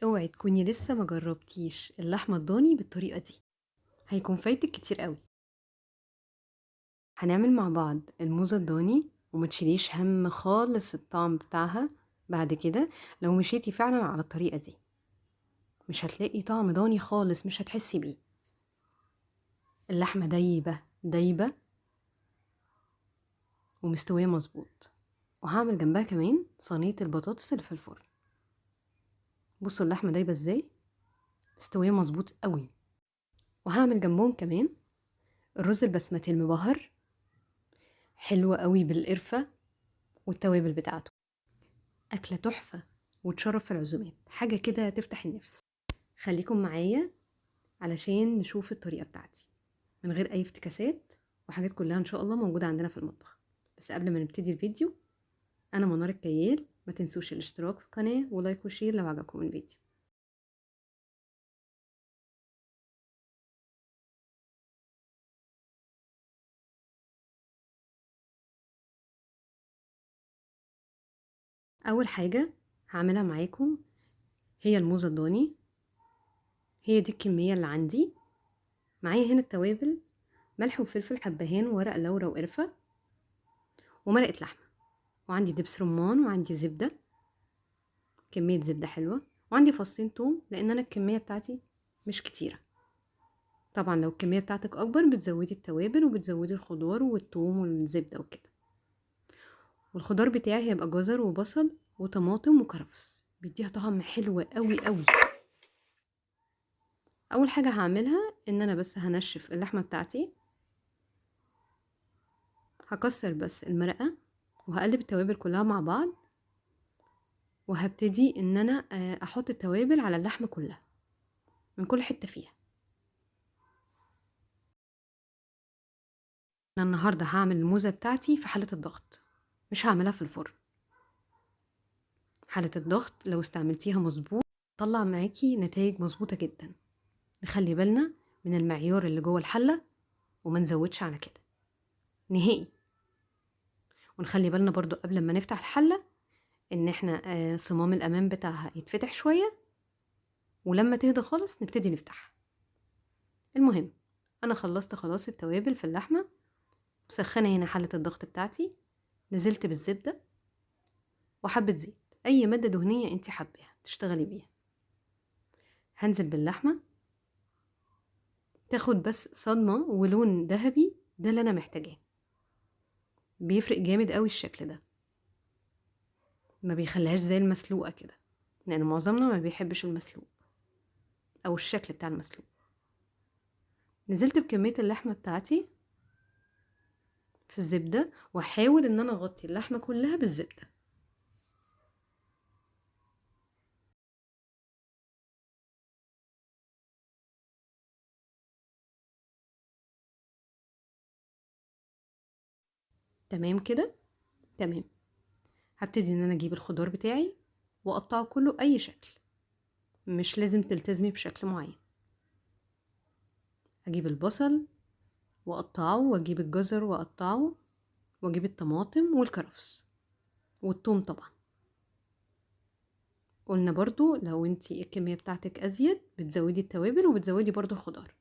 اوعي تكوني لسه ما جربتيش اللحمة الضاني بالطريقة دي، هيكون فايتك كتير قوي. هنعمل مع بعض الموزة الضاني وما تشيليش هم خالص الطعم بتاعها بعد كده. لو مشيتي فعلا على الطريقة دي مش هتلاقي طعم ضاني خالص، مش هتحسي بيه. اللحمة دايبة دايبة ومستوية مظبوط. وهعمل جنبها كمان صينية البطاطس اللي في الفرن. بصوا اللحمة دايبة ازاي، مستوية مظبوط قوي. وهعمل جنبهم كمان الرز البسمتي المبهر، حلو قوي بالقرفة والتوابل بتاعته. أكلة تحفة وتشرف في العزومات، حاجة كده تفتح النفس. خليكم معايا علشان نشوف الطريقة بتاعتي من غير أي افتكاسات، وحاجات كلها إن شاء الله موجودة عندنا في المطبخ. بس قبل ما نبتدي الفيديو، أنا منار الكيال، ما تنسوش الاشتراك في القناة و like و share لو عجبكم الفيديو. أول حاجة هعملها معاكم هي الموزة الضاني. هي دي الكمية اللي عندي. معايا هنا التوابل، ملح وفلفل حبهان وورق لورا وقرفة ومرقة لحمة، وعندي دبس رمان، وعندي زبدة، كمية زبدة حلوة، وعندي فصين توم لأن أنا الكمية بتاعتي مش كتيرة. طبعا لو الكمية بتاعتك أكبر بتزودي التوابل وبتزودي الخضار والتوم والزبدة وكده. والخضار بتاعي هيبقى جزر وبصل وطماطم وكرفس، بيديها طعم حلو قوي قوي. اول حاجة هعملها ان انا بس هنشف اللحمة بتاعتي، هكسر بس المرقه وهقلب التوابل كلها مع بعض، وهبتدي ان انا احط التوابل على اللحمة كلها من كل حتة فيها. انا النهارده هعمل الموزه بتاعتي في حله الضغط، مش هعملها في الفرن. حلة الضغط لو استعملتيها مظبوط طلع معاكي نتائج مظبوطة جدا. نخلي بالنا من المعيار اللي جوه الحلة وما نزودش على كده نهائي. ونخلي بالنا برضو قبل ما نفتح الحلة ان احنا صمام الامام بتاعها يتفتح شوية، ولما تهدى خالص نبتدي نفتحها. المهم انا خلصت خلاص التوابل في اللحمة، مسخنة هنا حلة الضغط بتاعتي، نزلت بالزبدة وحبة زيت، اي مادة دهنية انت حباها تشتغلي بيها. هنزل باللحمة تاخد بس صدمة ولون ذهبي، ده اللي انا محتاجاه. بيفرق جامد قوي الشكل ده، ما بيخليهاش زي المسلوقة كده، لان معظمنا ما بيحبش المسلوق او الشكل بتاع المسلوق. نزلت بكمية اللحمة بتاعتي في الزبدة، واحاول ان انا اغطي اللحمة كلها بالزبدة. تمام كده؟ تمام. هبتدي ان انا اجيب الخضار بتاعي واقطعه كله اي شكل، مش لازم تلتزمي بشكل معين. اجيب البصل واقطعه، واجيب الجزر واقطعه، واجيب الطماطم والكرفس والثوم. طبعا قلنا برضو لو انتي الكمية بتاعتك ازيد بتزودي التوابل وبتزودي برضو الخضار.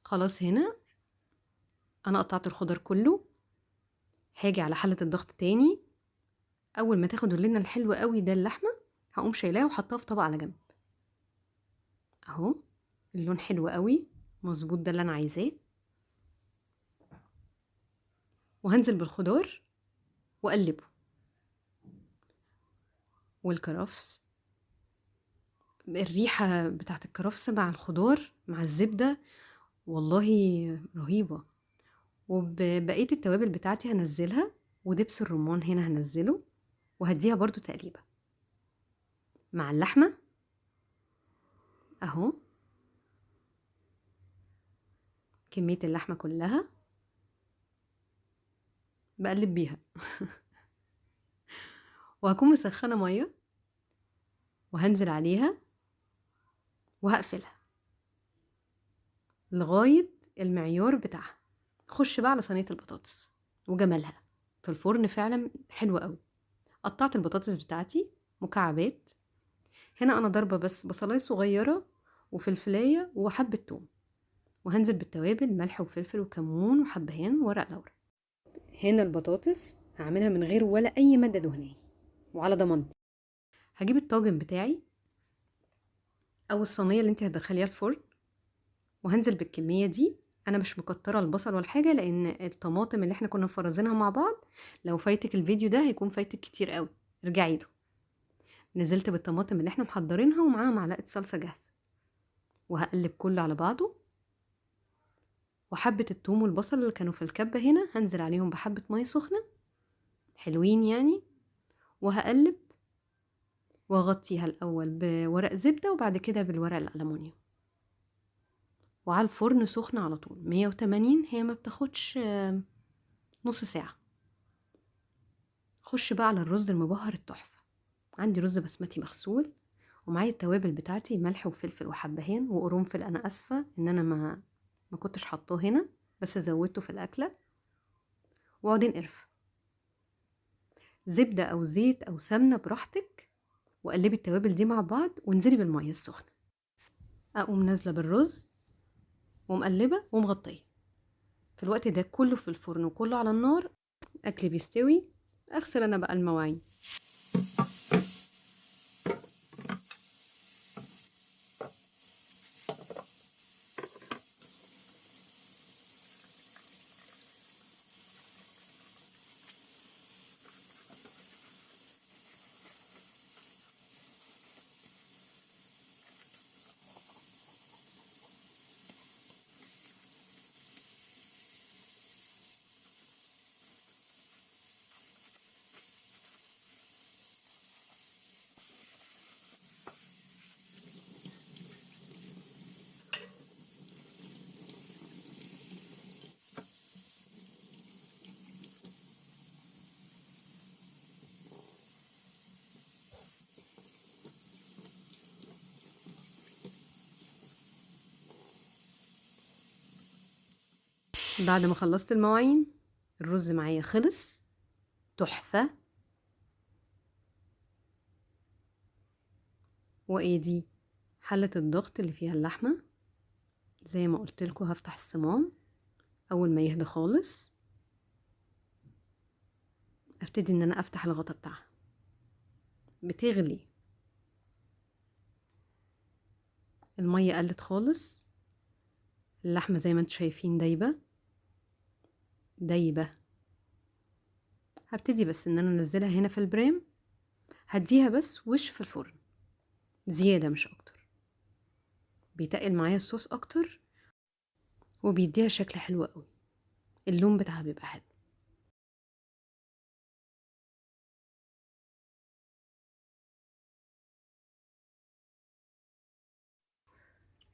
خلاص هنا انا قطعت الخضار كله. هاجي على حلة الضغط تاني، اول ما تاخد اللون الحلو قوي ده اللحمة هقوم شايلاها وحطها في طبق على جنب. اهو اللون حلو قوي مظبوط، ده اللي انا عايزاه. وهنزل بالخضار واقلبه، والكرفس، الريحة بتاعت الكرفس مع الخضار مع الزبدة والله رهيبة. وبقية التوابل بتاعتي هنزلها، ودبس الرمان هنا هنزله، وهديها برضو تقليبة مع اللحمة اهو. كمية اللحمة كلها بقلب بيها وهكون مسخنة مية وهنزل عليها وهقفلها لغاية المعيار بتاعها. خش بقى على صينية البطاطس وجمالها في الفرن، فعلا حلوة قوي. قطعت البطاطس بتاعتي مكعبات، هنا انا ضربة بس بصلاية صغيرة وفلفلاية وحبة توم، وهنزل بالتوابل ملح وفلفل وكمون وحبهان وورق لورا. هنا البطاطس هعملها من غير ولا اي مادة دهنية وعلى ضمانتي. هجيب الطاجن بتاعي او الصينية اللي انت هتدخليها الفرن، وهنزل بالكمية دي. انا مش مكترة البصل ولا حاجة، لان الطماطم اللي احنا كنا مفرزينها مع بعض، لو فايتك الفيديو ده هيكون فايتك كتير قوي، ارجعي له. نزلت بالطماطم اللي احنا محضرينها ومعاها معلقة صلصة جاهزة، وهقلب كله على بعضه. وحبة التوم والبصل اللي كانوا في الكبة هنا هنزل عليهم بحبة مية سخنة حلوين يعني، وهقلب واغطيها الاول بورق زبدة وبعد كده بالورق الألمونيوم، وعلى الفرن سخن على طول 180. هي ما بتاخدش نص ساعة. خش بقى على الرز المبهر التحفة. عندي رز بسمتي مغسول ومعايا التوابل بتاعتي ملح وفلفل وحبهان وقرنفل. انا اسفة ان انا ما كنتش حطاه هنا، بس زودته في الاكلة. وعودين قرفة، زبدة او زيت او سمنة براحتك، وقلبي التوابل دي مع بعض وانزلي بالمية السخنة. اقوم نازلة بالرز ومقلبة ومغطية. في الوقت ده كله في الفرن وكله على النار، اكل بيستوي. اغسل انا بقى المواعين. بعد ما خلصت المواعين الرز معايا خلص تحفة. وايه دي حلة الضغط اللي فيها اللحمة. زي ما قلت لكم هفتح الصمام اول ما يهدى خالص، ابتدي ان انا افتح الغطا بتاعها. بتغلي، المية قلت خالص، اللحمة زي ما انتم شايفين دايبة دايبة. هبتدي بس ان انا انزلها هنا في البريم، هديها بس وش في الفرن زيادة مش اكتر، بيتقل معايا الصوص اكتر وبيديها شكل حلو قوي، اللون بتاعها بيبقى حلو.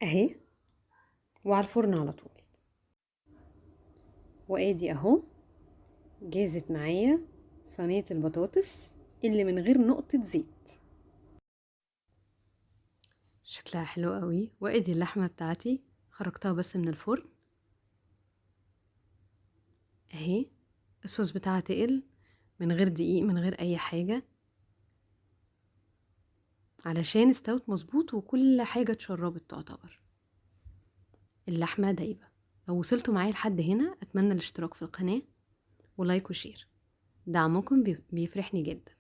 اهي وعلى الفرن على طول. وادي اهو جاهزت معايا صينية البطاطس اللي من غير نقطة زيت، شكلها حلو قوي. وادي اللحمة بتاعتي خرجتها بس من الفرن اهي، الصوص بتاعها تقل من غير دقيق من غير اي حاجة، علشان استوت مظبوط وكل حاجة اتشربت. تعتبر اللحمة دايبة. لو وصلتوا معايا لحد هنا اتمنى الاشتراك في القناة و like و share، دعمكم بيفرحني جدا.